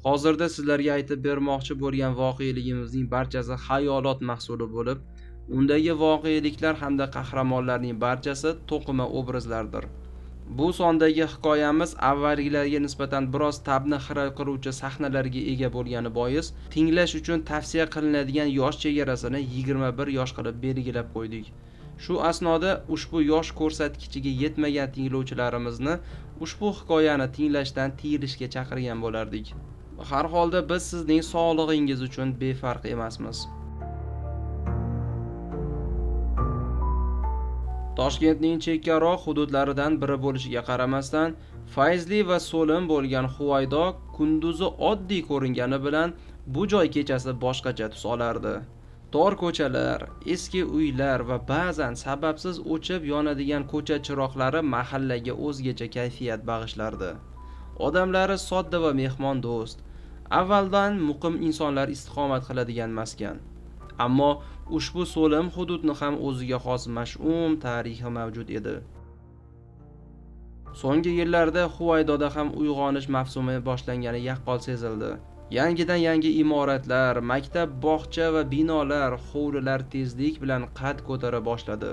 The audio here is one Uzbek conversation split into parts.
Hozirda sizlarga aytib bermoqchi bo'lgan voqeligimizning barchasi xayolot mahsuli bo'lib, undagi voqeliklar hamda qahramonlarning barchasi to'qima obrazlardir. Bu sondagi hikoyamiz avvalgilarga nisbatan biroz tabni xira qiluvchi sahnalarga ega bo'lgani bois, tinglash uchun tavsiya qilinadigan yosh chegarasini 21 yosh qilib belgilab qo'ydik. Shu asnoda ushbu yosh ko'rsatkichiga yetmagan tinglovchilarimizni ushbu hikoyani tinglashdan tiyilishga chaqirgan bo'lardik. Har holda biz sizning sog'lig'ingiz uchun befarq emasmiz. Toshkentning chekkaroq hududlaridan biri bo'lishiga qaramasdan, fayzli va so'lim bo'lgan Huvaydo kunduzi oddiy ko'ringani bilan bu joy kechasi boshqacha tus olardi. Tor ko'chalar, eski uylar va ba'zan sababsiz o'chib yonadigan ko'cha chiroqlari mahallaga o'zgacha kayfiyat bag'ishlardi. Odamlari sodda va mehmondo'st, avvaldan muqim insonlar istiqomat qiladigan maskan. Ammo ushbu so'lim hududni ham o'ziga xos mash'um tarixi mavjud edi. So'nggi yillarda Huvaydoda ham uyg'onish mavsumi boshlangani yaqqol sezildi. Yangidan yangi imoratlar, maktab, bog'cha va binolar, hovlilar tezlik bilan qad ko'tara boshladi.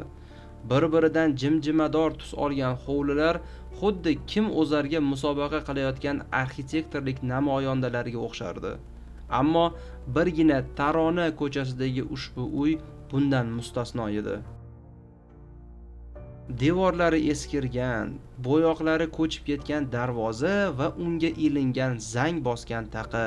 Bir-biridan jimjimador tus olgan hovlilar xuddi kim o'zarga musobaqa qilayotgan arxitektorlik namoyondalariga o'xshardi. Ammo birgina Tarona ko'chasidagi ushbu uy bundan mustasno edi. Devorlari eskirgan, bo'yoqlari ko'chib ketgan darvoza va unga ilingan zang bosgan taqa,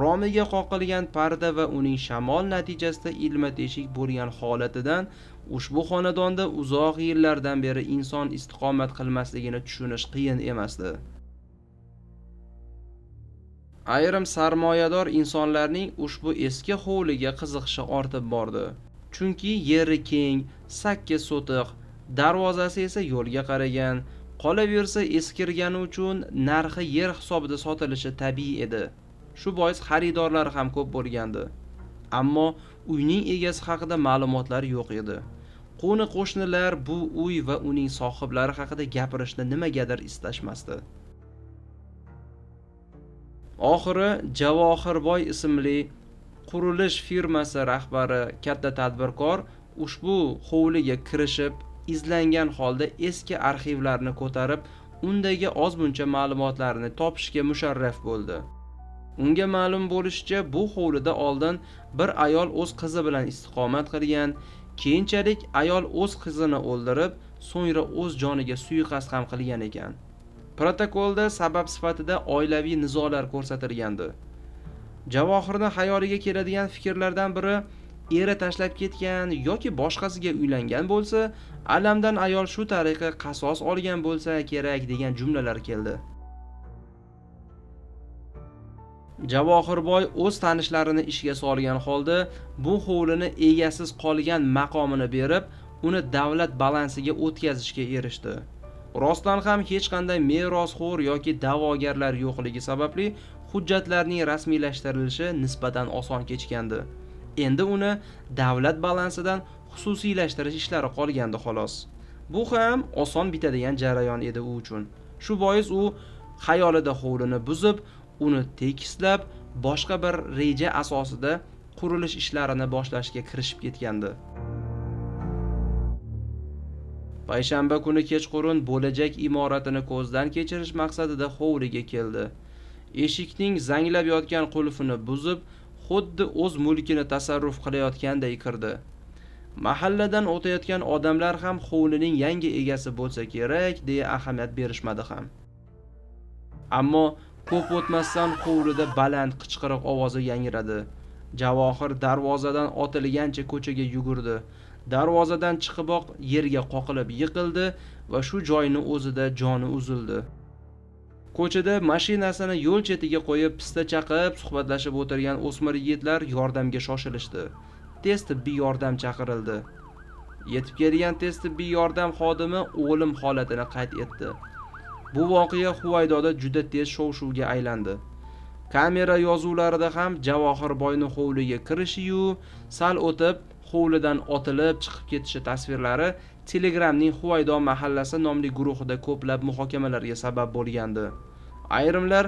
romiga qoqilgan parda va uning shamol natijasida ilma-teshik bo'lgan holatidan ushbu xonadonda uzoq yillardan beri inson istiqomat qilmasligini tushunish qiyin emasdi. Ayrim sarmoyador insonlarning ushbu eski hovliga qiziqishi ortib bordi. Chunki yeri keng, 8 sotix, darvozasi esa yo'lga qaragan, qolaversa eskirgani uchun narxi yer hisobida sotilishi tabiiy edi. Shu bois xaridorlar ham ko'p bo'lgandi. Ammo uyning egasi haqida ma'lumotlar yo'q edi. Qo'ni qo'shnilar bu uy va uning sohiblari haqida gapirishni nimagadir istashmasdi. Oxiri Javohirboy ismli qurilish firmasi rahbari, katta tadbirkor ushbu hovliga kirishib, izlangan holda eski arxivlarni ko'tarib, undagi ozmuncha ma'lumotlarni topishga musharraf bo'ldi. Unga ma'lum bo'lishicha, bu hovlida oldin bir ayol o'z qizi bilan istiqomat qilgan, keyinchalik ayol o'z qizini o'ldirib, so'ngra o'z joniga suiqasd ham qilgan ekan. Protokolda sabab sifatida oilaviy nizolar ko'rsatilgandi. Javohirni xayoliga keladigan fikrlardan biri eri tashlab ketgan yoki boshqasiga uylangan bo'lsa, alamdan ayol shu tariqa qasos olgan bo'lsa kerak degan jumlalar keldi. Javohirboy o'z tanishlarini ishga solgan holda bu hovlini egasiz qolgan maqomini berib, uni davlat balansiga o'tkazishga erishdi. Rostdan ham hech qanday merosxo'r yoki da'vogarlar yo'qligi sababli hujjatlarning rasmiylashtirilishi nisbatan oson kechgandi. Endi uni davlat balansidan xususiylashtirish ishlari qolgandi xolos. Bu ham oson bitadigan jarayon edi u uchun. Shu bois u xayolida hovlini buzib, uni tekislab, boshqa bir reja asosida qurilish ishlarini boshlashga kirishib ketgandi. Payshanba kuni kechqurun bo'lajak imoratini ko'zdan kechirish maqsadida hovliga keldi. Eshikning zanglab yotgan qulfini buzib, xuddi o'z mulkini tasarruf qilayotganday kirdi. Mahalladan o'tayotgan odamlar ham hovlining yangi egasi bo'lsa kerak deya ahamiyat berishmadi ham. Ammo ko'p o'tmasdan hovlida baland qichqiriq ovozi yangradi. Javohir darvozadan otilgancha ko'chaga yugurdi. Darvozadan chiqiboq yerga qoqilib yiqildi va shu joyni o'zida joni uzildi. Ko'chada mashinasini yo'l chetiga qo'yib pista chaqib suhbatlashib o'tirgan o'smir yigitlar yordamga shoshilishdi. Tez tibbiy yordam chaqirildi. Yetib kelgan tez tibbiy yordam xodimi o'lim holatini qayd etdi. Bu voqea Huvaydoda juda tez shov-shuvga aylandi. Kamera yozuvlarida ham Javohirboyning hovliga kirishi-yu, sal o'tib hovlidan otilib chiqib ketishi tasvirlari Telegramning Huvaydo mahallasi nomli guruhida ko'plab muhokamalarga sabab bo'lgandi. Ayrimlar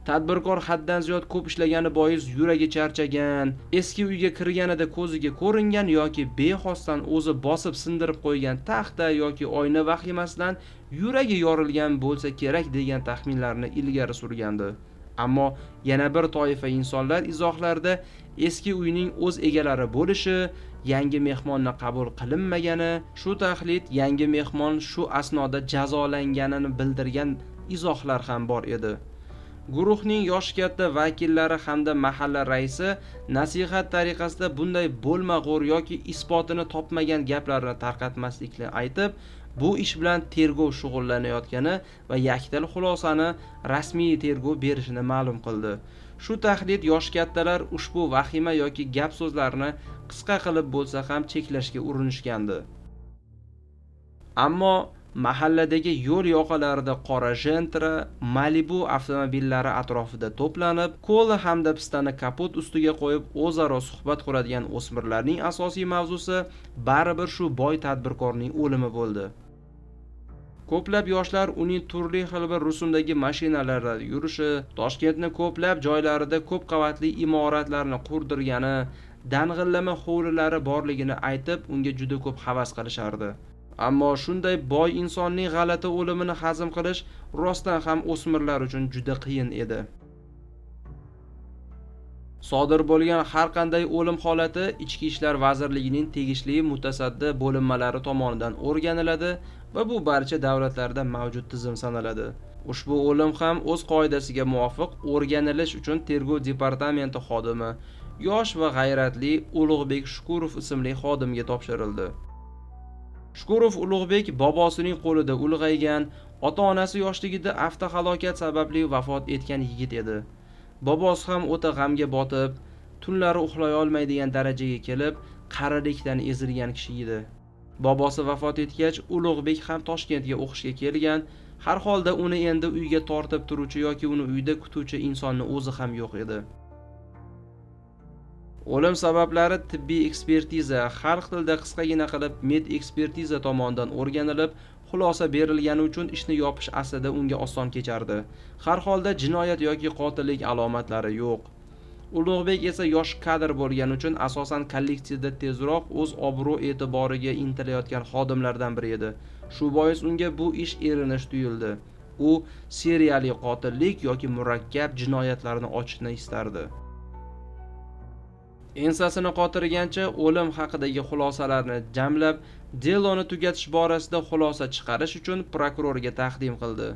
Tadbirkor haddan ziyod ko'p ishlagani bois yuragi charchagan, eski uyga kirganida ko'ziga ko'ringan yoki bexosdan o'zi bosib sindirib qo'ygan taxta yoki oyna vahimasidan yuragi yorilgan bo'lsa kerak degan taxminlarni ilgari surgandi. Ammo yana bir toifa insonlar izohlarda eski uyning o'z egalari bo'lishi, yangi mehmonni qabul qilinmagani, shu taxlit yangi mehmon shu asnoda jazolanganini bildirgan izohlar ham bor edi. Guruhning yoshi katta vakillari hamda mahalla raisi nasihat tariqasida bunday bo'lmag'ur yoki isbotini topmagan gaplarni tarqatmaslikni aytib, bu ish bilan tergov shug'ullanayotgani va yakdil xulosani rasmiy tergov berishini ma'lum qildi. Shu taxlit yoshi kattalar ushbu vahima yoki gap so'zlarni qisqa qilib bo'lsa ham cheklashga urinishgandi. Ammo mahalladagi yo'l yoqalarida qora Gentra, Malibu avtomobillari atrofida to'planib, kola hamda pistani kapot ustiga qo'yib o'zaro suhbat quradigan o'smirlarning asosiy mavzusi baribir shu boy tadbirkorning o'limi bo'ldi. Ko'plab yoshlar uning turli xil bir rusumdagi mashinalarda yurishi, Toshkentni ko'plab joylarida ko'p qavatli imoratlarni qurdirgani, dang'illama hovlilari borligini aytib, unga juda ko'p havas qilishardi. Ammo shunday boy insonning g'alati o'limini hazm qilish rostdan ham o'smirlar uchun juda qiyin edi. Sodir bo'lgan har qanday o'lim holati Ichki ishlar vazirligining tegishli mutasaddi bo'linmalari tomonidan o'rganiladi va bu barcha davlatlarda mavjud tizim sanaladi. Ushbu o'lim ham o'z qoidasiga muvofiq o'rganilish uchun tergov departamenti xodimi, yosh va g'ayratli Ulug'bek Shukurov ismli xodimga topshirildi. Shukurov Ulug'bek bobosining qo'lida ulg'aygan, ota-onasi yoshligida avtohalokat sababli vafot etgan yigit edi. Bobosi ham o'ta g'amga botib, tunlari uxlay olmaydigan darajaga kelib, qarilikdan ezilgan kishi edi. Bobosi vafot etgach, Ulug'bek ham Toshkentga o'qishga kelgan. Har holda uni endi uyga tortib turuvchi yoki uni uyda kutuvchi insonni o'zi ham yo'q edi. O'lim sabablari tibbiy ekspertiza, xalq tilida qisqagina qilib med ekspertiza tomonidan o'rganilib, xulosa berilgani uchun ishni yopish aslida unga oson kechardi. Har holda jinoyat yoki qotillik alomatlari yo'q. Ulug'bek esa yosh kadr bo'lgani uchun asosan kollektivda tezroq o'z obro' e'tiboriga intilayotgan xodimlardan biri edi. Shu bois unga bu ish erinish tuyuldi. U seriyali qotillik yoki murakkab jinoyatlarni ochishni istardi. Ensasini qotirgancha o'lim haqidagi xulosalarni jamlab, deloni tugatish borasida xulosa chiqarish uchun prokurorga taqdim qildi.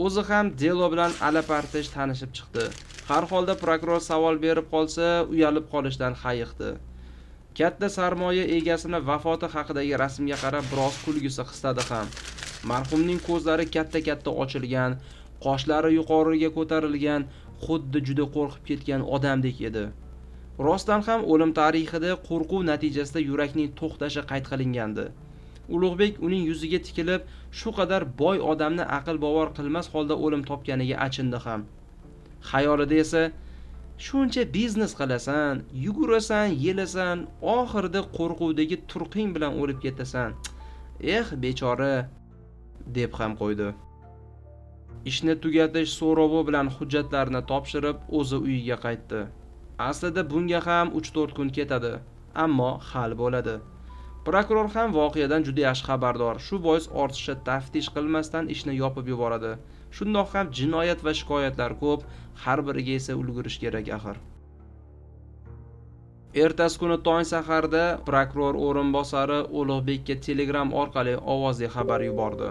O'zi ham delo bilan alapartish tanishib chiqdi. Har holda prokuror savol berib qolsa, uyalib qolishdan hayiqdi. Katta sarmoya egasini vafoti haqidagi rasmga qarab biroz kulgisi qistadi ham. Marhumning ko'zlari katta-katta ochilgan, qoshlari yuqoriga ko'tarilgan, xuddi juda qo'rqib ketgan odamdek edi. Rostdan ham o'lim tarixida qo'rquv natijasida yurakning to'xtashi qayd qilingandi. Ulug'bek uning yuziga tikilib, shu qadar boy odamni aql bovar qilmas holda o'lim topganiga achindi ham. Xayolida esa shuncha biznes qilasan, yugurasan, yelasan, oxirida qo'rquvdagi turqing bilan o'lib ketasan. Eh, bechora, deb ham qo'ydi. Ishni tugatish so'rovi bilan hujjatlarni topshirib, o'zi uyiga qaytdi. Aslida bunga ham 3-4 kun ketadi, ammo hal bo'ladi. Prokuror ham voqeadan juda yaxshi xabardor. Shu bois ortiqcha taftish qilmasdan ishni yopib yuboradi. Shundoq ham jinoyat va shikoyatlar ko'p, har biriga esa ulgurish kerak axir. Ertasi kuni tong saharda prokuror o'rinbosari Ulug'bekka Telegram orqali ovozli xabar yubordi.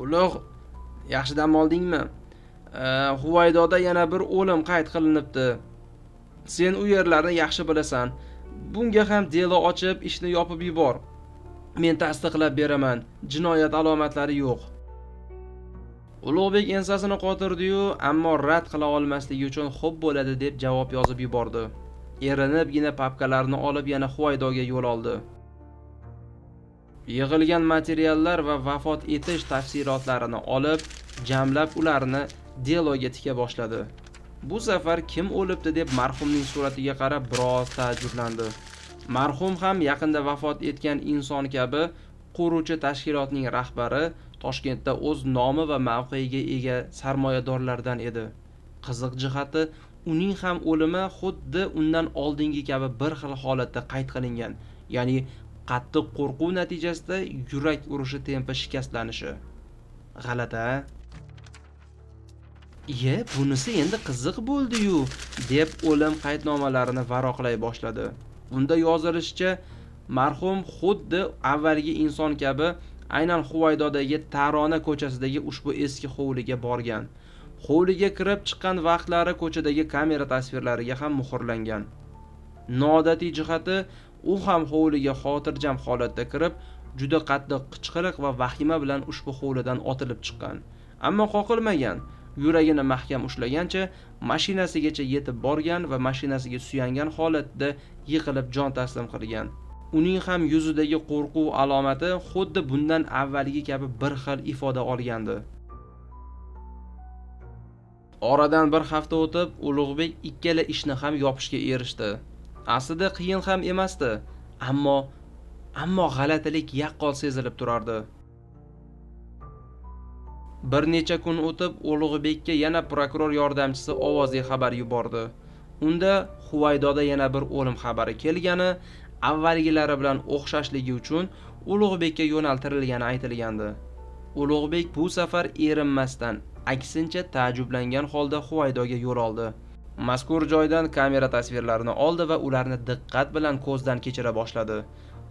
Ulug', yaxshi dam oldingmi? Huvaydoda yana bir o'lim qayd qilinibdi. Sen u yerlarni yaxshi bilasan. Bunga ham delo ochib, ishni yopib yubor. Men tasdiqlab beraman. Jinoyat alomatlari yo'q. Ulug'bek ensasini qotirdi-yu, ammo rad qila olmasligi uchun xo'p bo'ladi deb javob yozib yubordi. Erinibgina papkalarni olib yana Huvaydoga yo'l oldi. Yig'ilgan materiallar va vafot etish tafsilotlarini olib, jamlab ularni deloga tika boshladi. Bu safar kim o'libdi deb marhumning suratiga qarab biroz taajjublandi. Marhum ham yaqinda vafot etgan inson kabi quruvchi tashkilotning rahbari, Toshkentda o'z nomi va mavqeiga ega sarmoyadorlardan edi. Qiziq jihati, uning ham o'limi xuddi undan oldingi kabi bir xil holatda qayd qilingan, ya'ni qattiq qo'rquv natijasida yurak urishi tempi shikastlanishi. G'alati. Iye, bunisi endi qiziq bo'ldi-yu, deb o'lim qaydnomalarini varaqlay boshladi. Unda yozilishicha, marhum xuddi avvalgi inson kabi aynan Huvaydodagi Tarona ko'chasidagi ushbu eski hovliga borgan. Hovliga kirib chiqqan vaqtlari ko'chadagi kamera tasvirlariga ham muhrlangan. Noodatiy jihati, u ham hovliga xotirjam holatda kirib, juda qattiq qichqiriq va vahima bilan ushbu hovlidan otilib chiqqan. Ammo qoqilmagan, yuragini mahkam ushlagancha mashinasigacha yetib borgan va mashinasiga suyangan holatda yiqilib jon taslim qilgan. Uning ham yuzidagi qo'rquv alomati xuddi bundan avvalgi kabi bir xil ifoda olgandi. Oradan bir hafta o'tib, Ulug'bek ikkala ishni ham yopishga erishdi. Aslida qiyin ham emasdi, ammo g'alatilik yaqqol sezilib turardi. Bir necha kun o'tib, Ulug'bekka yana prokuror yordamchisi ovozli xabar yubordi. Unda Huvaydoda yana bir o'lim xabari kelgani, avvalgilari bilan o'xshashligi uchun Ulug'bekka yo'naltirilgani aytilgandi. Ulug'bek bu safar erinmasdan, aksincha ta'jublangan holda Huvaydoga yo'l oldi. Mazkur joydan kamera tasvirlarini oldi va ularni diqqat bilan ko'zdan kechira boshladi.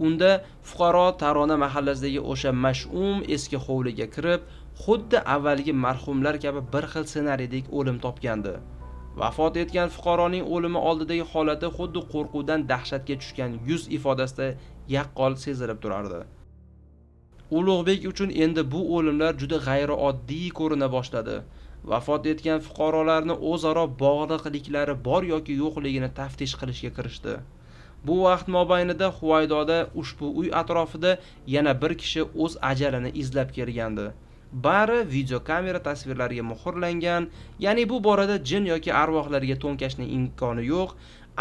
Unda fuqaro Tarona mahallasidagi o'sha mash'um eski hovliga kirib, xuddi avvalgi marhumlar kabi bir xil ssenariydek o'lim topgandi. Vafot etgan fuqaroning o'limi oldidagi holati xuddi qo'rquvdan dahshatga tushgan yuz ifodasida yaqqol sezilib turardi. Ulug'bek uchun endi bu o'limlar juda g'ayrioddiy ko'rina boshladi. Vafot etgan fuqarolarni o'zaro bog'liqliklari bor yoki yo'qligini taftish qilishga kirishdi. Bu vaqt mobaynida Huvaydoda ushbu uy atrofida yana bir kishi o'z ajalini izlab kelgandi. Bari videokamera tasvirlariga muhrlangan, ya'ni bu borada jin yoki arvohlarga to'nkashning imkoni yo'q,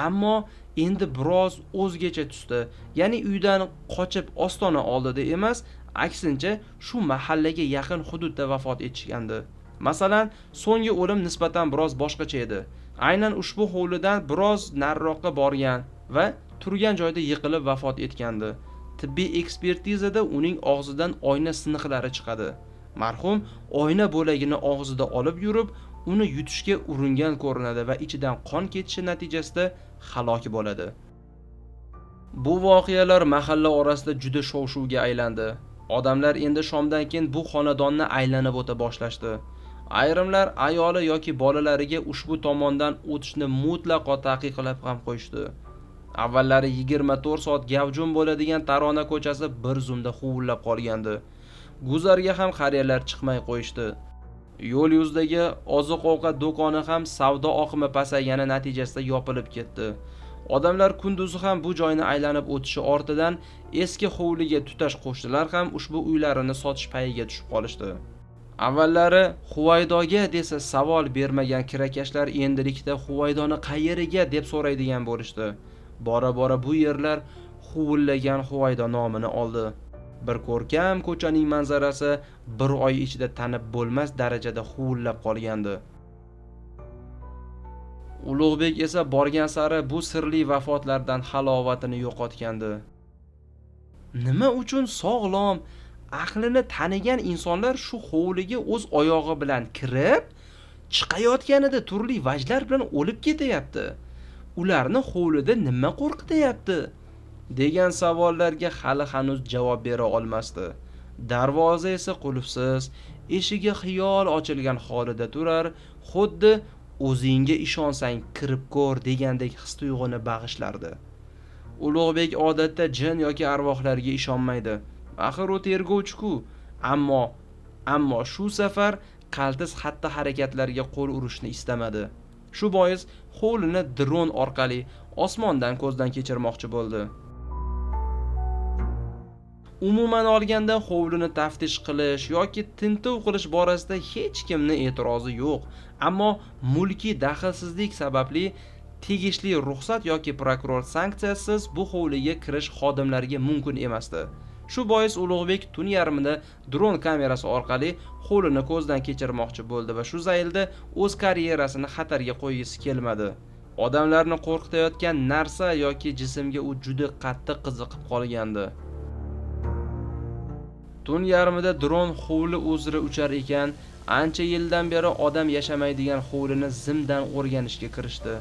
ammo endi biroz o'zgacha tusda, ya'ni uydan qochib ostona oldida emas, aksincha shu mahallaga yaqin hududda vafot etishgandi. Masalan, so'nggi o'lim nisbatan biroz boshqacha edi. Aynan ushbu hovlidan biroz nariroqqa borgan va turgan joyda yiqilib vafot etgandi. Tibbiy ekspertizada uning og'zidan oyna siniqlari chiqadi. Marhum oyna bo'lagini og'zida olib yurib, uni yutishga uringan ko'rinadi va ichidan qon ketishi natijasida halok bo'ladi. Bu voqealar mahalla orasida juda shov-shuvga aylandi. Odamlar endi shomdan keyin bu xonadonni aylanib o'ta boshlashdi. Ayrimlar ayoli yoki bolalariga ushbu tomondan o'tishni mutlaqo taqiqlab ham qo'yishdi. Avvallari 24 soat gavjum bo'ladigan Tarona ko'chasi bir zumda huvillab qolgandi. Guzarga ham qariyalar chiqmay qo'yishdi. Yo'l yuzidagi oziq-ovqat do'koni ham savdo oqimi pasaygani natijasida yopilib ketdi. Odamlar kunduzi ham bu joyni aylanib o'tishi ortidan eski hovliga tutash qo'shnilar ham ushbu uylarini sotish payiga tushib qolishdi. Avvallari Huvaydoga desa savol bermagan kirakashlar endilikda Huvaydoni qayeriga deb so'raydigan bo'lishdi. Bora-bora bu yerlar huvillagan Huvaydo nomini oldi. Bir ko'rkam ko'chaning manzarasi bir oy ichida tanib bo'lmas darajada huvillab qolgandi. Ulug'bek esa borgan sari bu sirli vafotlardan halovatini yo'qotgandi. Nima uchun sog'lom, aqlini tanigan insonlar shu hovliga o'z oyog'i bilan kirib, chiqayotganida turli vajlar bilan o'lib ketyapti? Ularni hovlida nima qo'rqityapti? Degan savollarga hali hanuz javob bera olmasdi. Darvoza esa qulfsiz, eshigi xiyol ochilgan holida turar, xuddi o'zingga ishonsang kirib ko'r degandek his-tuyg'uni bag'ishlardi. Ulug'bek odatda jin yoki arvohlarga ishonmaydi. Axir u tergovchi-ku. Ammo shu safar qaltis xatti-harakatlarga qo'l urishni istamadi. Shu bois hovlini dron orqali osmondan ko'zdan kechirmoqchi bo'ldi. Umuman olganda hovlini taftish qilish yoki tintuv qilish borasida hech kimning e'tirozi yo'q. Ammo mulkiy daxlsizlik sababli tegishli ruxsat yoki prokuror sanksiyasiz bu hovliga kirish xodimlarga mumkin emasdi. Shu bois Ulug'bek tun yarmida dron kamerasi orqali hovlini ko'zdan kechirmoqchi bo'ldi va shu zaylda o'z karyerasini xatarga qo'ygisi kelmadi. Odamlarni qo'rqitayotgan narsa yoki jismga u juda qattiq qiziqib qolgandi. Tun yarmida dron hovli uzra uchar ekan, ancha yildan beri odam yashamaydigan hovlini zimdan o'rganishga kirishdi.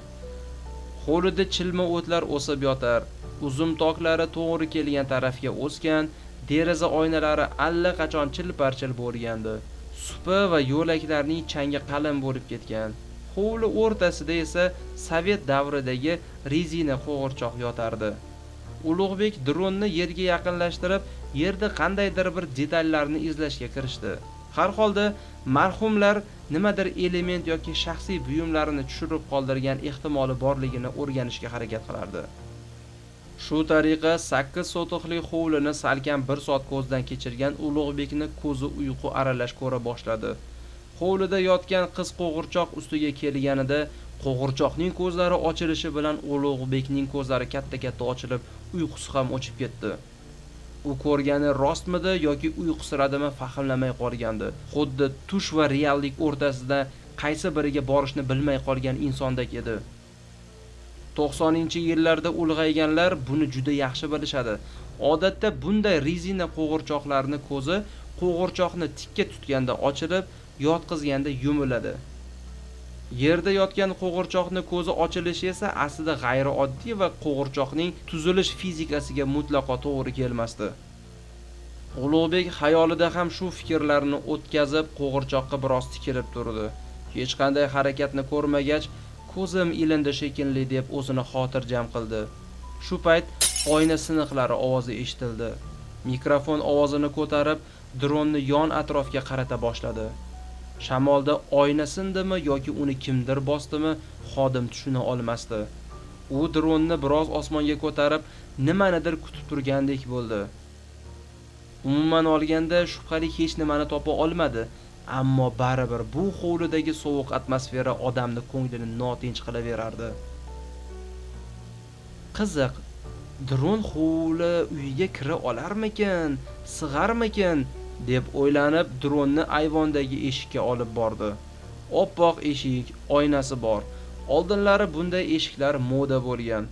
Hovlida chilma o'tlar o'sib yotar, uzum toklari to'g'ri kelgan tarafga o'sgan, deraza oynalari allaqachon chil-parchil bo'lgandi. Supa va yo'laklarning changi qalin bo'lib ketgan. Hovli o'rtasida esa sovet davridagi rezina qo'g'irchoq yotardi. Ulug'bek dronni yerga yaqinlashtirib, yerda qandaydir bir detallarni izlashga kirishdi. Har holda marhumlar nimadir element yoki shaxsiy buyumlarini tushirib qoldirgan ehtimoli borligini o'rganishga harakat qilardi. Shu tariqa 8 sotixli hovlini salkam 1 soat ko'zdan kechirgan Ulug'bekni ko'zi uyqu aralash ko'ra boshladi. Hovlida yotgan qiz qo'g'irchoq ustiga kelganida qo'g'irchoqning ko'zlari ochilishi bilan Ulug'bekning ko'zlari katta-katta ochilib, uyqusi ham o'chib ketdi. U ko'rgani rostmidi yoki uyqusiradimi fahmlamay qolgandi. Xuddi tush va reallik o'rtasida qaysi biriga borishni bilmay qolgan insondek edi. 90-yillarda ulg'ayganlar buni juda yaxshi bilishadi. Odatda bunday rezina qo'g'irchoqlarni ko'zi qo'g'irchoqni tikka tutganda ochilib, yotqizganda yumiladi. Yerda yotgan qo'g'irchoqni ko'zi ochilishi esa aslida g'ayrioddiy va qo'g'irchoqning tuzilish fizikasiga mutlaqo to'g'ri kelmasdi. Ulug'bek xayolida ham shu fikrlarni o'tkazib, qo'g'irchoqqa biroz tikilib turdi. Hech qanday harakatni ko'rmagach, ko'zim ilindi shekilli deb o'zini xotirjam qildi. Shu payt oyna siniqlari ovozi eshitildi. Mikrofon ovozini ko'tarib, dronni yon atrofga qarata boshladi. Shamolda oyna sindimi yoki uni kimdir bosdimi, xodim tushuna olmasdi. U dronni biroz osmonga ko'tarib, nimanidir kutib turgandek bo'ldi. Umuman olganda shubhali hech nimani topa olmadi, ammo baribir bu hovlidagi sovuq atmosfera odamni ko'nglini notinch qilaverardi. Qiziq, dron hovli uyiga kira olarmikin, sig'armikin deb o'ylanib, dronni ayvondagi eshikka olib bordi. Oppoq eshik, oynasi bor. Oldinlari bunday eshiklar moda bo'lgan.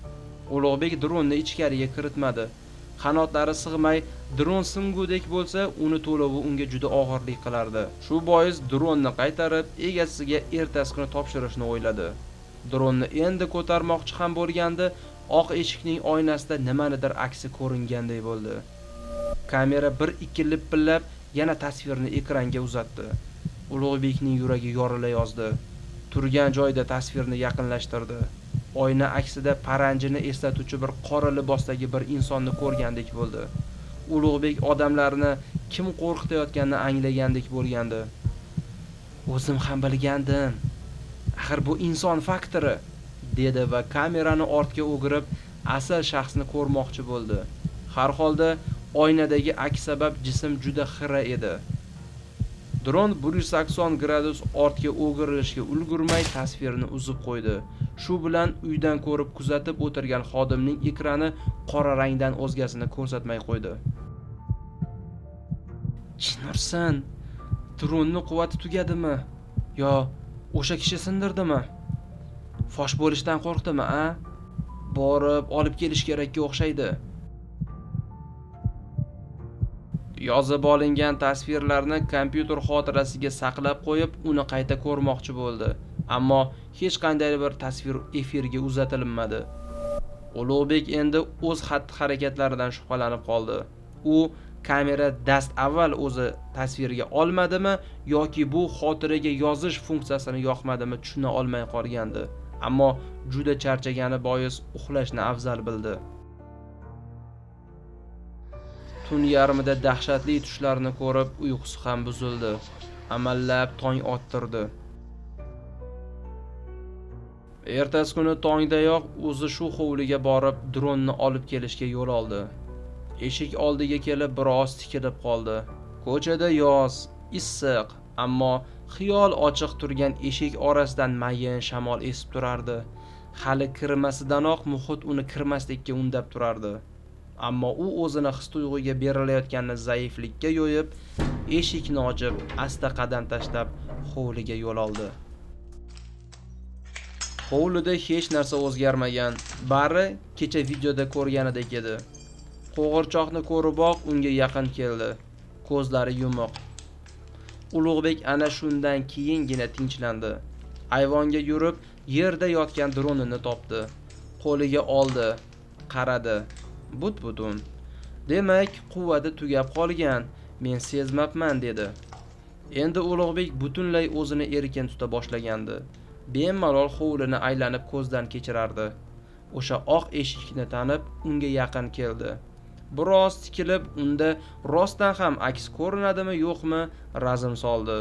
Ulug'bek dronni ichkariga kiritmadi. Qanotlari sig'may dron singudek bo'lsa, uni to'lovi unga juda og'irlik qilardi. Shu bois dronni qaytarib, egasiga ertasi kuni topshirishni o'yladi. Dronni endi ko'tarmoqchi ham bo'lgandi, oq eshikning oynasida nimanidir aksi ko'ringanday bo'ldi. Kamera bir-ikki lipillab yana tasvirni ekranga uzatdi. Ulug'bekning yuragi yorila yozdi. Turgan joyida tasvirni yaqinlashtirdi. Oyna aksida paranjini eslatuvchi bir qora libosdagi bir insonni ko'rgandek bo'ldi. Ulug'bek odamlarni kim qo'rqitayotganini anglagandek bo'lgandi. O'zim ham bilgandim. Axir bu inson faktori, dedi va kamerani ortga o'girib, asl shaxsni ko'rmoqchi bo'ldi. Har holda oynadagi aks sabab jism juda xira edi. Dron 180 gradus ortga o'girilishga ulgurmay tasvirni uzib qo'ydi. Shu bilan uydan ko'rib kuzatib o'tirgan xodimning ekrani qora rangdan o'zgasini ko'rsatmay qo'ydi. Chinursan, dronni quvvati tugadimi? Yo o'sha kishi sindirdimi? Fosh bo'lishdan qo'rqdimi, a? Borib olib kelish kerakka o'xshaydi. Yozib olingan tasvirlarni kompyuter xotirasiga saqlab qo'yib, uni qayta ko'rmoqchi bo'ldi. Ammo hech qanday bir tasvir efirga uzatilmadi. Ulug'bek endi o'z xatti-harakatlaridan shubhalanib qoldi. U kamera dast avval o'zi tasvirga olmadimi yoki bu xotiraga yozish funksiyasini yoqmadimi tushuna olmay qolgandi. Ammo juda charchagani bois uxlashni afzal bildi. Tun yarmida dahshatli tushlarni ko'rib, uyqusi ham buzildi. Amallab tong ottirdi. Ertasi kuni tongdayoq o'zi shu hovliga borib, dronni olib kelishga yo'l oldi. Eshik oldiga kelib biroz tikilib qoldi. Ko'chada yoz, issiq, ammo xiyol ochiq turgan eshik orasidan mayin shamol esib turardi. Hali kirmasidanoq muhit uni kirmaslikka undab turardi. Ammo u o'zini his-tuyg'uga berilayotganini zaiflikka yo'yib, eshikni ochib, asta qadam tashlab hovliga yo'l oldi. Hovlida hech narsa o'zgarmagan. Bari kecha videoda ko'rganidek edi. Qo'g'irchoqni ko'riboq unga yaqin keldi. Ko'zlari yumuq. Ulug'bek ana shundan keyingina tinchlandi. Ayvonga yurib, yerda yotgan dronini topdi. Qo'liga oldi, qaradi. But-butun. Demak, quvvati tugab qolgan. Men sezmabman, dedi. Endi Ulug'bek butunlay o'zini erkin tuta boshlagandi. Bemalol hovlini aylanib ko'zdan kechirardi. O'sha oq eshikni tanib, unga yaqin keldi. Biroz tikilib, unda rostdan ham aks ko'rinadimi, yo'qmi, razm soldi.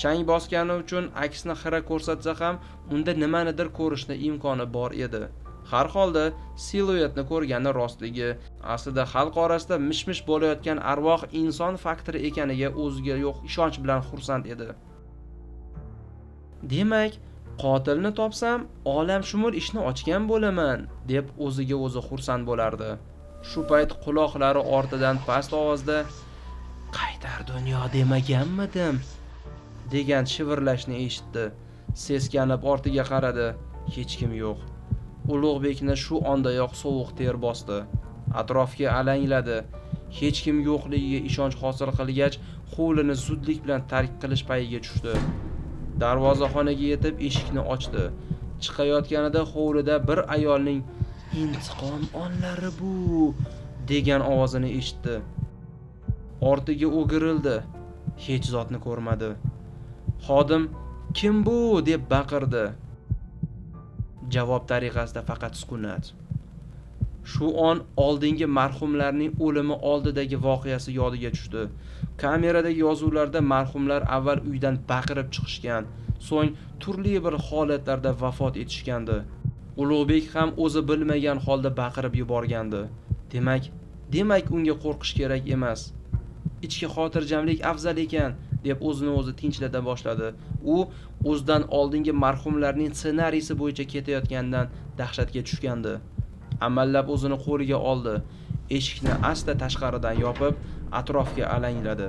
Chang bosgani uchun aksni xira ko'rsatsa ham, unda nimanidir ko'rishni imkoni bor edi. Har holda siluetni ko'rgani rostligi, aslida xalq orasida mish-mish bo'layotgan arvoh inson faktori ekaniga o'ziga yo'q ishonch bilan xursand edi. Demak, qotilni topsam, olamshumul ishni ochgan bo'laman, deb o'ziga o'zi xursand bo'lardi. Shu payt quloqlari ortidan past ovozda "Qaytar dunyo demaganmidim?" degan shivirlashni eshitdi. Seskanib ortiga qaradi. Hech kim yo'q. Ulug'bekni shu ondayoq sovuq ter bosdi. Atrofga alangladi. Hech kim yo'qligiga ishonch hosil qilgach, hovlini zudlik bilan tark qilish payiga tushdi. Darvozaxonaga yetib eshikni ochdi. Chiqayotganida hovlida bir ayolning "Intiqom onlari bu" degan ovozini eshitdi. Ortiga o'girildi. Hech zotni ko'rmadi. Xodim "Kim bu?" deb baqirdi. Javob tariqasida faqat sukunat. Shu on oldingi marhumlarning o'limi oldidagi voqeasi yodiga tushdi. Kameradagi yozuvlarda marhumlar avval uydan baqirib chiqishgan, so'ng turli bir holatlarda vafot etishgandi. Ulug'bek ham o'zi bilmagan holda baqirib yuborgandi. Demak unga qo'rqish kerak emas. Ichki xotirjamlik afzal ekan, deb o'zini o'zi tinchlata boshladi. U o'zidan oldingi marhumlarning ssenariysi bo'yicha ketayotganidan dahshatga tushgandi. Amallab o'zini qo'liga oldi. Eshikni asta tashqaridan yopib, atrofga alangladi.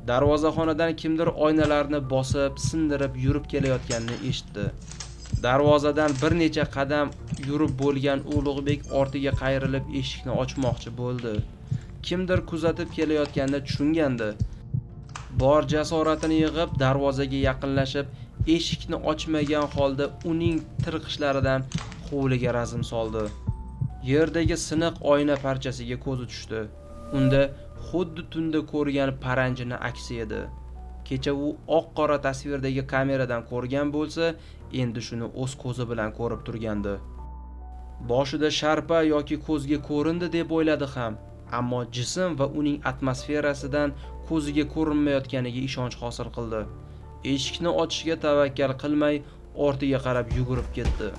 Darvozaxonadan kimdir oynalarni bosib, sindirib yurib kelayotganini eshitdi. Darvozadan bir necha qadam yurib bo'lgan Ulug'bek ortiga qayrilib eshikni ochmoqchi bo'ldi. Kimdir kuzatib kelayotganini tushungandi. Bor jasoratini yig'ib darvozaga yaqinlashib, eshikni ochmagan holda uning tirqishlaridan hovliga razm soldi. Yerdagi siniq oyna parchasiga ko'zi tushdi. Unda xuddi tunda ko'rgan paranjini aksi edi. Kecha u oq-qora tasvirdagi kameradan ko'rgan bo'lsa, endi shuni o'z ko'zi bilan ko'rib turgandi. Boshida sharpa yoki ko'zga ko'rindi deb o'yladi ham, ammo jism va uning atmosferasidan ko'ziga ko'rinmayotganiga ishonch hosil qildi. Eshikni ochishga tavakkal qilmay ortiga qarab yugurib ketdi.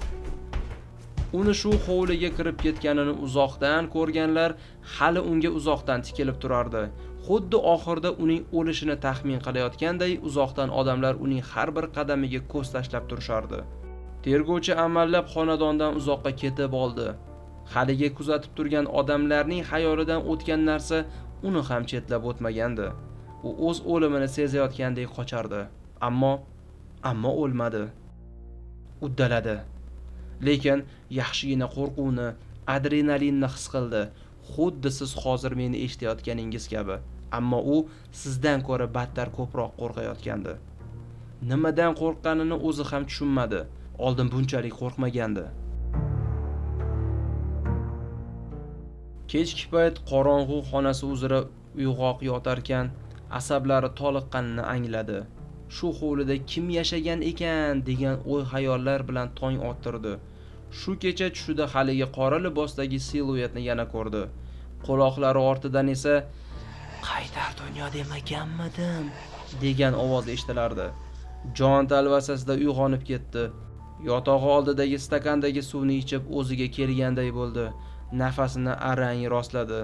Uni shu hovliga kirib ketganini uzoqdan ko'rganlar hali unga uzoqdan tikilib turardi. Xuddi oxirida uning o'lishini taxmin qilayotganday uzoqdan odamlar uning har bir qadamiga ko'z tashlab turishardi. Tergovchi amallab xonadondan uzoqqa ketib oldi. Haligi kuzatib turgan odamlarning xayolidan o'tgan narsa uni ham chetlab o'tmagandi. U o'z o'limini sezayotgandek qochardi, ammo o'lmadi. Uddaladi. Lekin yaxshigina qo'rquvni, adrenalinni his qildi. Xuddi siz hozir meni eshitayotganingiz kabi. Ammo u sizdan ko'ra battar ko'proq qo'rqayotgandi. Nimadan qo'rqqanini o'zi ham tushunmadi. Oldin bunchalik qo'rqmagandi. Kechki payt qorong'u xonasi uzra uyg'oq yotarkan, asablari toliqqanini angladi. Shu hovlida kim yashagan ekan degan o'y-xayollar bilan tong ottirdi. Shu kecha tushida haligi qora libosdagi siluetni yana ko'rdi. Quloqlari ortidan esa "Qaytar dunyo demaganmidim?" degan ovoz eshitilardi. Jon talvasasida uyg'onib ketdi. Yotog'i oldidagi stakandagi suvni ichib o'ziga kelganday bo'ldi. Nafasini arang rostladi.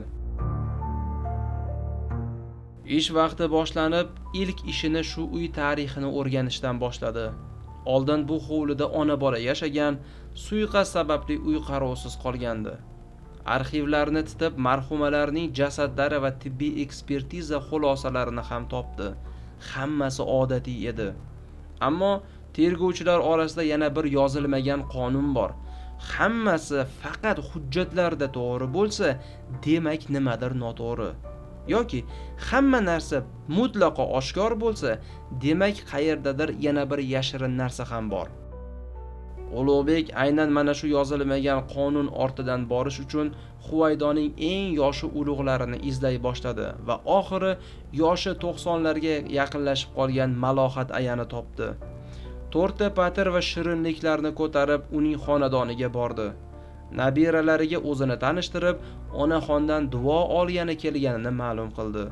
Ish vaqti boshlanib, ilk ishini shu uy tarixini o'rganishdan boshladi. Oldin bu hovlida ona bola yashagan, suiqasd sababli uy qarovsiz qolgandi. Arxivlarni titib, marhumalarning jasadlari va tibbiy ekspertiza xulosalarini ham topdi. Hammasi odatiy edi. Ammo tergovchilar orasida yana bir yozilmagan qonun bor. Hammasi faqat hujjatlarda to'g'ri bo'lsa, demak nimadir noto'g'ri. Yoki hamma narsa mutlaqo oshkor bo'lsa, demak qayerdadir yana bir yashirin narsa ham bor. Ulug'bek aynan mana shu yozilmagan qonun ortidan borish uchun Huvaydoning eng yoshi ulug'larini izlay boshladi va oxiri yoshi 90 larga yaqinlashib qolgan Malohat ayani topdi. To'rtta patir va shirinliklarni ko'tarib uning xonadoniga bordi. Nabiralariga o'zini tanishtirib, onaxondan duo olgani kelganini ma'lum qildi.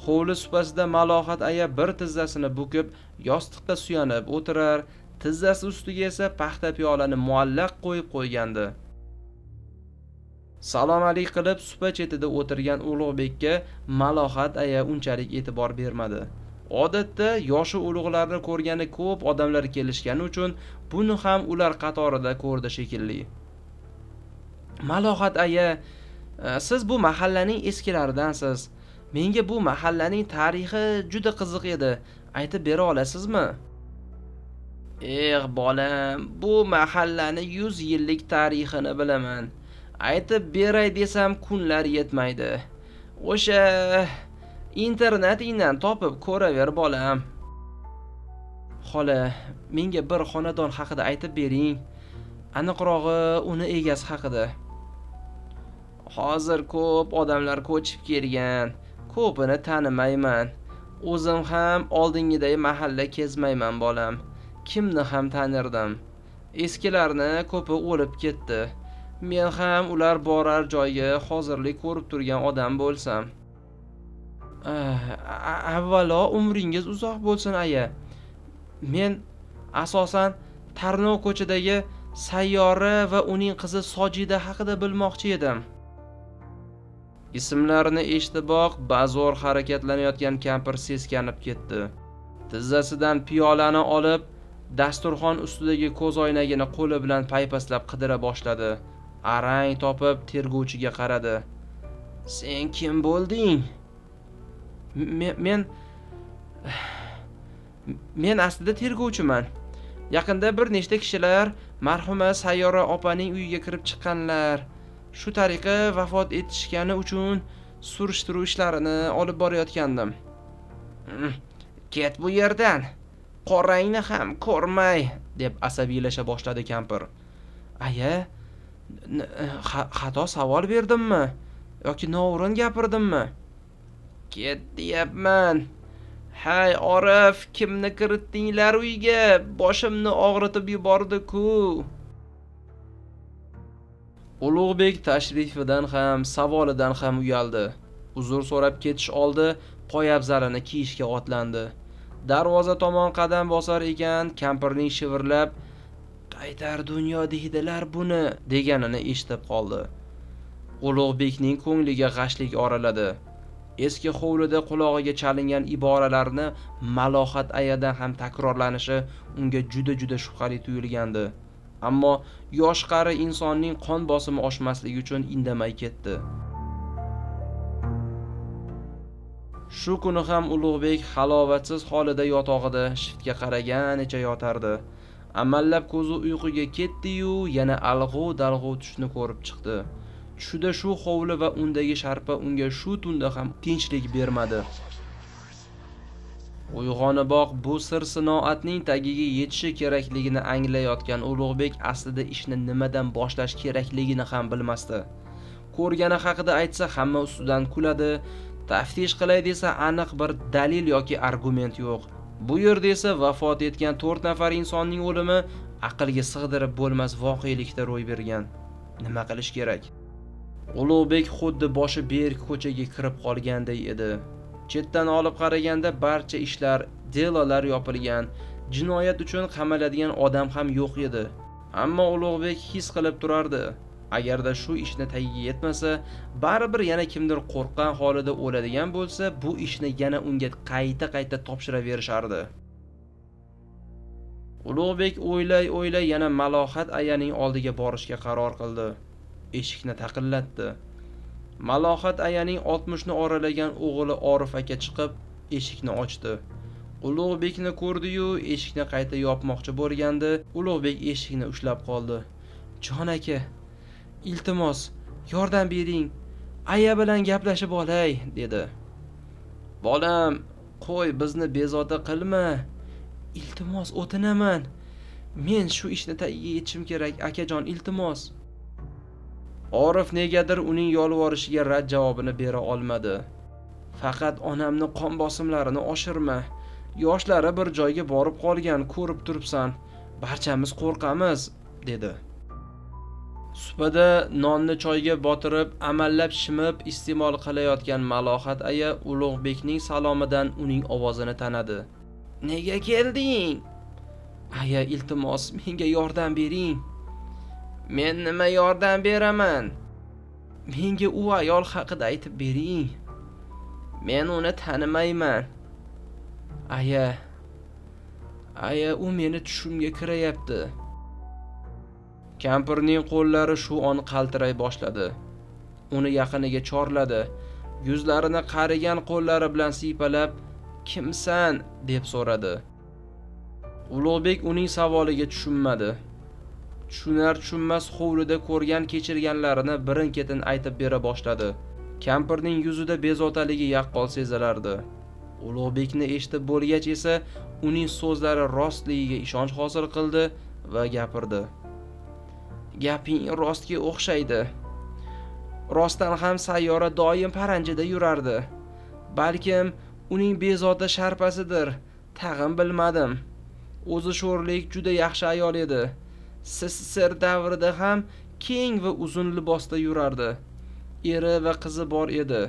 Hovli supasida Malohat aya bir tizzasini bukib, yostiqqa suyanib o'tirar, tizzasi ustiga esa paxta piyolani muallaq qo'yib qo'ygandi. Salom alik qilib supa chetida o'tirgan Ulug'bekka Malohat aya unchalik e'tibor bermadi. Odatda yoshi ulug'larni ko'rgani ko'p odamlar kelishgani uchun buni ham ular qatorida ko'rdi shekilli. Malohat aya, siz bu mahallaning eskilaridansiz. Menga bu mahallaning tarixi juda qiziq edi. Aytib bera olasizmi? Eh bolam, bu mahallani 100 yillik tarixini bilaman. Aytib beray desam kunlar yetmaydi. O'sha internetingdan topib ko'raver bolam. Xola, menga bir xonadon haqida aytib bering. Aniqrog'i uni egasi haqida. Hozir ko'p odamlar ko'chib kelgan, ko'pini tanimayman. O'zim ham oldingiday mahalla kezmayman bolam. Kimni ham tanirdim. Eskilarni ko'pi o'lib ketdi. Men ham ular borar joyga hozirlik ko'rib turgan odam bo'lsam. Avvalo umringiz uzoq bo'lsin aya. Men asosan Tarnov ko'chadagi Sayyora va uning qizi Sojida haqida bilmoqchi edim. Ismlarini eshitiboq bazo'r harakatlanayotgan kampir seskanib ketdi. Tizzasidan piyolani olib, dasturxon ustidagi ko'zoynagini qo'li bilan paypaslab qidira boshladi. Arang topib tergovchiga qaradi. Sen kim bo'lding? Men aslida tergovchiman. Yaqinda bir nechta kishilar marhuma Sayyora opaning uyiga kirib chiqqanlar. Shu tariqa vafot etishgani uchun surishtiruv ishlarini olib borayotgandim. Ket bu yerdan. Qorangni ham ko'rmay, deb asabiylasha boshladi kampir. Aya, xato savol berdimmi yoki noo'rin gapirdimmi? Ket deyapman. Hay Orif, kimni kiritdinglar uyga? Boshimni og'ritib yubordi-ku. Ulug'bek tashrifidan ham, savolidan ham uyaldi. Uzr so'rab ketish oldi, poyabzalini kiyishga otlandi. Darvoza tomon qadam bosar ekan, kampirning shivirlab "Qaytar dunyo deydilar buni" deganini eshitib qoldi. Ulug'bekning ko'ngliga g'ashlik oraladi. Eski hovlida qulog'iga chalingan iboralarni Malohat ayadan ham takrorlanishi unga juda-juda shubhali tuyulgandi. Ammo yosh qari insonning qon bosimi oshmasligi uchun indamay ketdi. Shu kuni ham Ulug'bek halovatsiz holida yotog'ida shiftga qaraganicha yotardi. Amallab ko'zi uyquga ketdi-yu, yana alg'u-dalg'u tushni ko'rib chiqdi. Tushida shu hovli va undagi sharpa unga shu tunda ham tinchlik bermadi. Uyg'oniboq bu sir sinoatning tagiga yetishi kerakligini anglayotgan Ulug'bek aslida ishni nimadan boshlash kerakligini ham bilmasdi. Ko'rgani haqida aytsa hamma ustidan kuladi, taftish qilay desa aniq bir dalil yoki argument yo'q. Bu yerda esa vafot etgan 4 nafar insonning o'limi aqlga sig'dirib bo'lmas voqelikda ro'y bergan. Nima qilish kerak? Ulug'bek xuddi boshi berk ko'chaga kirib qolganday edi. Chetdan olib qaraganda barcha ishlar, delolar yopilgan, jinoyat uchun qamaladigan odam ham yo'q edi. Ammo Ulug'bek his qilib turardi. Agarda shu ishni tagiga yetmasa, baribir yana kimdir qo'rqqan holida o'ladigan bo'lsa, bu ishni yana unga qayta-qayta topshiraverishardi. Ulug'bek o'ylay-o'ylay yana Malohat ayaning oldiga borishga qaror qildi. Eshikni taqillatdi. Malohat ayaning 60 ni oralagan o'g'li Orif aka chiqib, eshikni ochdi. Ulug'bekni ko'rdi-yu, eshikni qayta yopmoqchi bo'lganda, Ulug'bek eshikni ushlab qoldi. "Jon aka, iltimos, yordam bering. Aya bilan gaplashib olay", dedi. "Bolam, qo'y, bizni bezovta qilma. Iltimos, o'tinaman. Men shu ishni tagiga yetishim kerak, akajon, iltimos." Orif negadir uning yolvorishiga rad javobini bera olmadi. "Faqat onamni qon bosimlarini oshirma. Yoshlari bir joyga borib qolgan, ko'rib turibsan. Barchamiz qo'rqamiz", dedi. Supada nonni choyga botirib, amallab shimib iste'mol qilayotgan Malohat aya Ulug'bekning salomidan uning ovozini tanadi. "Nega kelding?" "Aya, iltimos, menga yordam bering." "Men nima yordam beraman?" "Menga u ayol haqida aytib bering." "Men uni tanimayman." "Aya, aya, u meni tushimga kirayapti." Kampirning qo'llari shu on qaltiray boshladi. Uni yaqiniga chorladi. Yuzlarini qarigan qo'llari bilan siypalab, "Kimsan?" deb so'radi. Ulug'bek uning savoliga tushunmadi. Tushunar tushunmas hovlida ko'rgan kechirganlarini birin-ketin aytib bera boshladi. Kampirning yuzida bezovtaligi yaqqol sezilardi. Ulug'bekni eshitib bo'lgach esa uning so'zlari rostligiga ishonch hosil qildi va gapirdi. "Gaping rostga o'xshaydi. Rostdan ham Sayyora doim paranjida yurardi. Balkim uning bezovta sharpasidir, tag'in bilmadim. O'zi sho'rlik, juda yaxshi ayol edi. SSSR davrida ham keng va uzun libosda yurardi. Eri va qizi bor edi.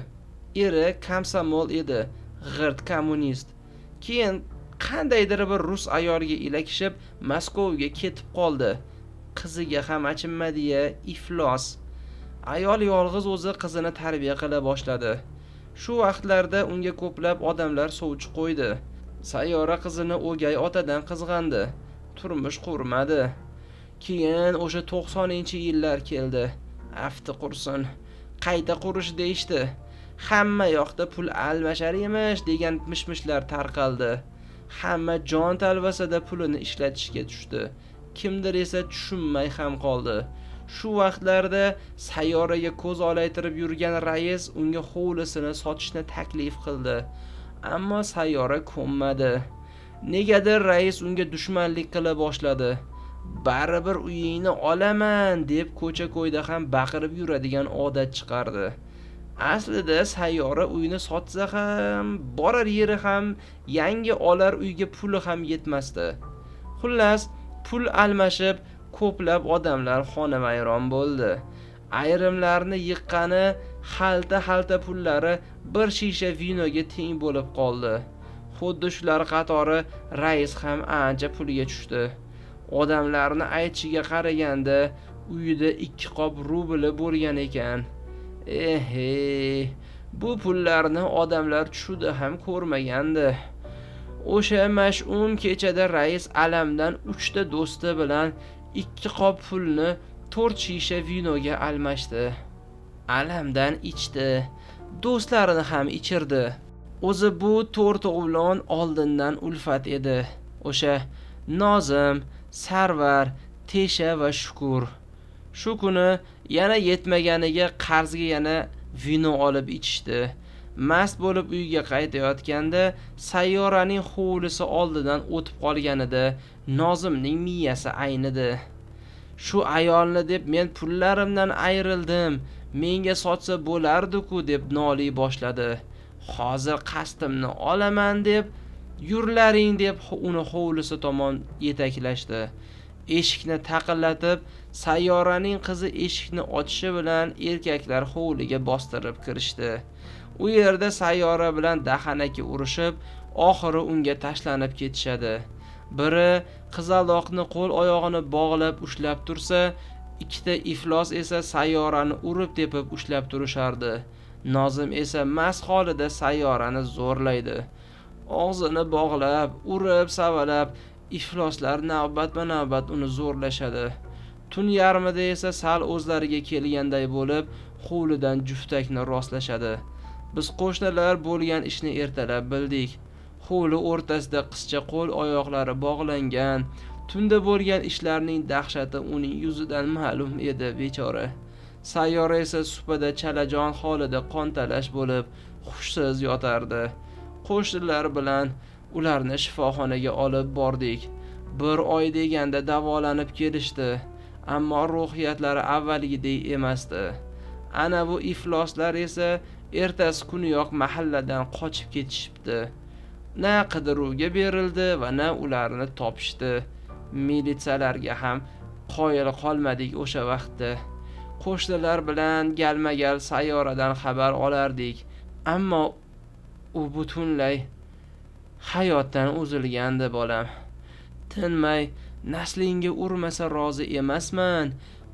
Eri komsomol edi, g'irt kommunist. Keyin qandaydir bir rus ayoliga ilakishib Moskvaga ketib qoldi. Qiziga ham achinmadi-ya, iflos. Ayol yolg'iz o'zi qizini tarbiya qila boshladi. Shu vaqtlarda unga ko'plab odamlar sovchi qo'ydi. Sayyora qizini o'gay otadan qizg'andi, turmush qurmadi. Keyin o'sha 90-yillar keldi. Afti qursin, qayta qurish deyishdi. Hamma yoqda pul almashar emish degan mishmishlar tarqaldi. Hamma jon talvasada pulini ishlatishga tushdi. Kimdir esa tushunmay ham qoldi. Shu vaqtlarda Sayyoraga ko'z olaytirib yurgan rais unga hovlisini sotishni taklif qildi. Ammo Sayyora ko'nmadi. Negadir rais unga dushmanlik qila boshladi. Baribir uyingni olaman deb ko'cha-ko'yda ham baqirib yuradigan odat chiqardi. Aslida Sayyora uyni sotsa ham, borar yeri ham, yangi olar uyga puli ham yetmasdi. Xullas, pul almashib, ko'plab odamlar xonavayron bo'ldi. Ayrimlarni yiqqani xalta-xalta pullari bir shisha vinoga teng bo'lib qoldi. Xuddi shular qatori rais ham ancha pulga tushdi. Odamlarni aytishiga qaraganda uyida 2 qop rubli bo'lgan ekan. Ehe, bu pullarni odamlar tushida ham ko'rmagandi. O'sha mash'um kechada rais alamdan 3 ta do'sti bilan 2 qop pulni 4 shisha vinoga almashdi. Alamdan ichdi, do'stlarini ham ichirdi. O'zi bu 4 o'g'lon oldindan ulfat edi. O'sha Nozim, Sarvar, Tesha va Shukur. Shu kuni yana yetmaganiga qarzga yana vino olib ichishdi. Mast bo'lib uyga qaytayotganda Sayyoraning hovlisi oldidan o'tib qolganida Nozimning miyasi aynidi. Shu ayolni deb men pullarimdan ayrildim, menga sotsa bo'lardi-ku deb noliy boshladi. Hozir qasdimni olaman deb yurlaring deb uni hovlisi tomon yetaklashdi. Eshikni taqillatib, Sayyoraning qizi eshikni ochishi bilan erkaklar hovliga bostirib kirishdi. U yerda Sayyora bilan dahanaki urushib, oxiri unga tashlanib ketishadi. Biri qizaloqni qo'l oyog'ini bog'lab ushlab tursa, ikkita iflos esa Sayyorani urib tepib ushlab turishardi. Nozim esa mast holida Sayyorani zo'rlaydi. Og'zini bog'lab, urib savalab, ifloslar navbatma-navbat uni zo'rlashadi. Tun yarmida esa sal o'zlariga kelganday bo'lib, hovlidan juftakni rostlashadi. Biz qo'shnilar bo'lgan ishni ertalab bildik. Hovli o'rtasida qizcha qo'l oyoqlari bog'langan. Tunda bo'lgan ishlarning dahshati uning yuzidan ma'lum edi bechora. Sayyora esa supada chalajon holida qontalash bo'lib, hushsiz yotardi. Qo'shnilar bilan ularni shifoxonaga olib bordik. Bir oy deganda davolanib kelishdi, ammo ruhiyatlari avvalgidek emasdi. Ana bu ifloslar esa ertasi kuniyoq mahalladan qochib ketishibdi. Na qidiruvga berildi va na ularni topishdi. Militsiyalarga ham qoyil qolmadik o'sha vaqtda. Qo'shnilar bilan galma-gal Sayyoradan xabar olardik, ammo u butunlay hayotdan uzilgandi bolam. Tinmay naslingga urmasa rozi emasman,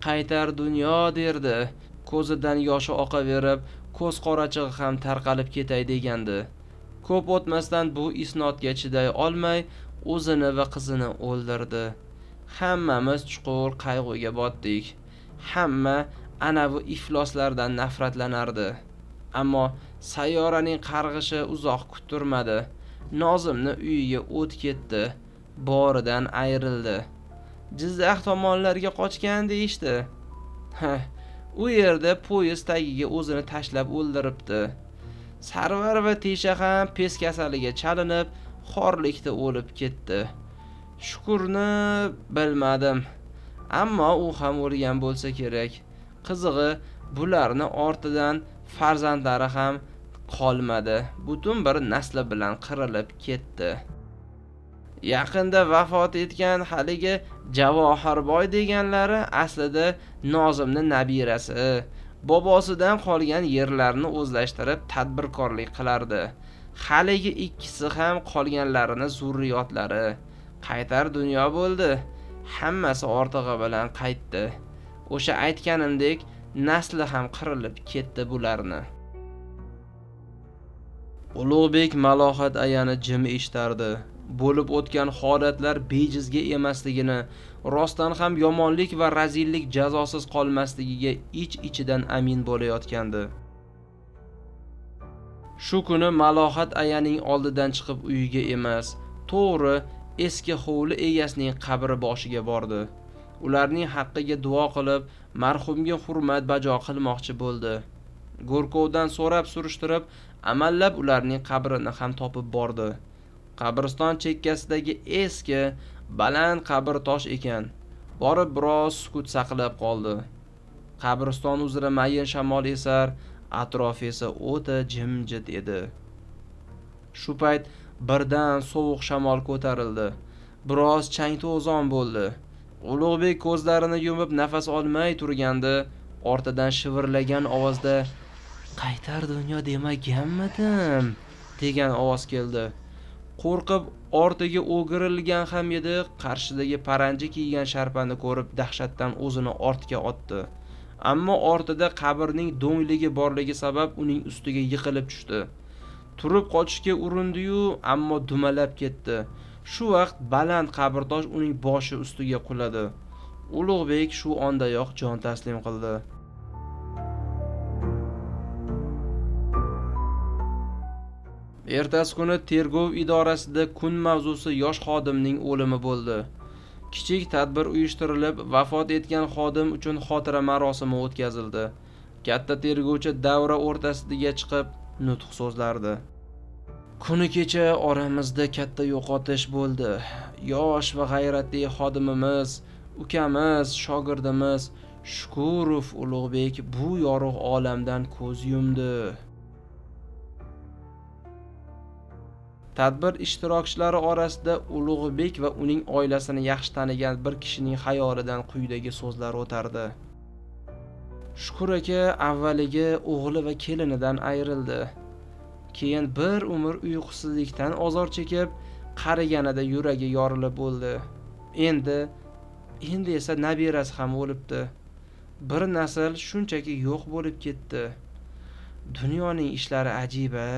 qaytar dunyo derdi. Ko'zidan yoshi oqaverib, ko'z qorachig'i ham tarqalib ketay degandi. Ko'p o'tmasdan bu isnodga chiday olmay o'zini va qizini o'ldirdi. Hammamiz chuqur qayg'uga botdik. Hamma ana bu ifloslardan nafratlanardi. Ammo Sayyoraning qarg'ishi uzoq kuttirmadi. Nozimni uyiga o't ketdi. Boridan ayrildi. Jizzax tomonlarga qochgan deyishdi. Ha, u yerda poyezd tagiga o'zini tashlab o'ldiribdi. Sarvar va Tesha ham pes kasaliga chalinib, xorlikda o'lib ketdi. Shukurni bilmadim, ammo u ham o'lgan bo'lsa kerak. Qizig'i, bularni ortidan farzandlari ham qolmadi. Butun bir nasli bilan qirilib ketdi. Yaqinda vafot etgan haligi Javohirboy deganlari aslida Nozimni nabirasi. Bobosidan qolgan yerlarni o'zlashtirib tadbirkorlik qilardi. Haligi ikkisi ham qolganlarini zurriyotlari. Qaytar dunyo bo'ldi. Hammasi ortig'i bilan qaytdi. O'sha aytganimdek nasli ham qirilib ketdi bularni. Ulug'bek Malohat ayani jim eshitardi. Bo'lib o'tgan holatlar bejizga emasligini, rostdan ham yomonlik va razillik jazosiz qolmasligiga ich-ichidan amin bo'layotgandi. Shu kuni Malohat ayaning oldidan chiqib uyiga emas, to'g'ri eski hovli egasining qabri boshiga bordi. Ularning haqqiga duo qilib, marhumga hurmat bajo qilmoqchi bo'ldi. Go'rkovdan so'rab surishtirib, amallab ularning qabrini ham topib bordi. Qabriston chekkasidagi eski, baland qabr tosh ekan. Borib biroz sukut saqlab qoldi. Qabriston uzra mayin shamol esar, atrof esa o'ta jimjit edi. Shu payt birdan sovuq shamol ko'tarildi. Biroz chang-to'zon bo'ldi. Ulug'bek ko'zlarini yumib nafas olmay turgandi, ortidan shivirlagan ovozda "Qaytar dunyo demaganmidim?" degan ovoz keldi. Qo'rqib ortiga o'girilgan ham edi, qarshidagi paranji kiygan sharpani ko'rib dahshatdan o'zini ortga otdi. Ammo ortida qabrning do'ngligi borligi sabab uning ustiga yiqilib tushdi. Turib qochishga urindi-yu, ammo dumalab ketdi. Shu vaqt baland qabrtosh uning boshi ustiga quladi. Ulug'bek shu ondayoq jon taslim qildi. Ertasi kuni tergov idorasida kun mavzusi yosh xodimning o'limi bo'ldi. Kichik tadbir uyushtirilib, vafot etgan xodim uchun xotira marosimi o'tkazildi. Katta tergovchi davra o'rtasiga chiqib nutq so'zlardi. Kuni kecha oramizda katta yo'qotish bo'ldi. Yosh va g'ayratli xodimimiz, ukamiz, shogirdimiz Shukurov Ulug'bek bu yorug' olamdan ko'z yumdi. Tadbir ishtirokchilari orasida Ulug'bek va uning oilasini yaxshi tanigan bir kishining xayolidan quyidagi so'zlar o'tardi. Shukur aka avvaliga o'g'li va kelinidan ayrildi. Keyin bir umr uyqusizlikdan ozor chekib, qariganida yuragi yorilib bo'ldi. Endi esa nabirasi ham o'libdi. Bir nasl shunchaki yo'q bo'lib ketdi. Dunyoning ishlari ajib-a.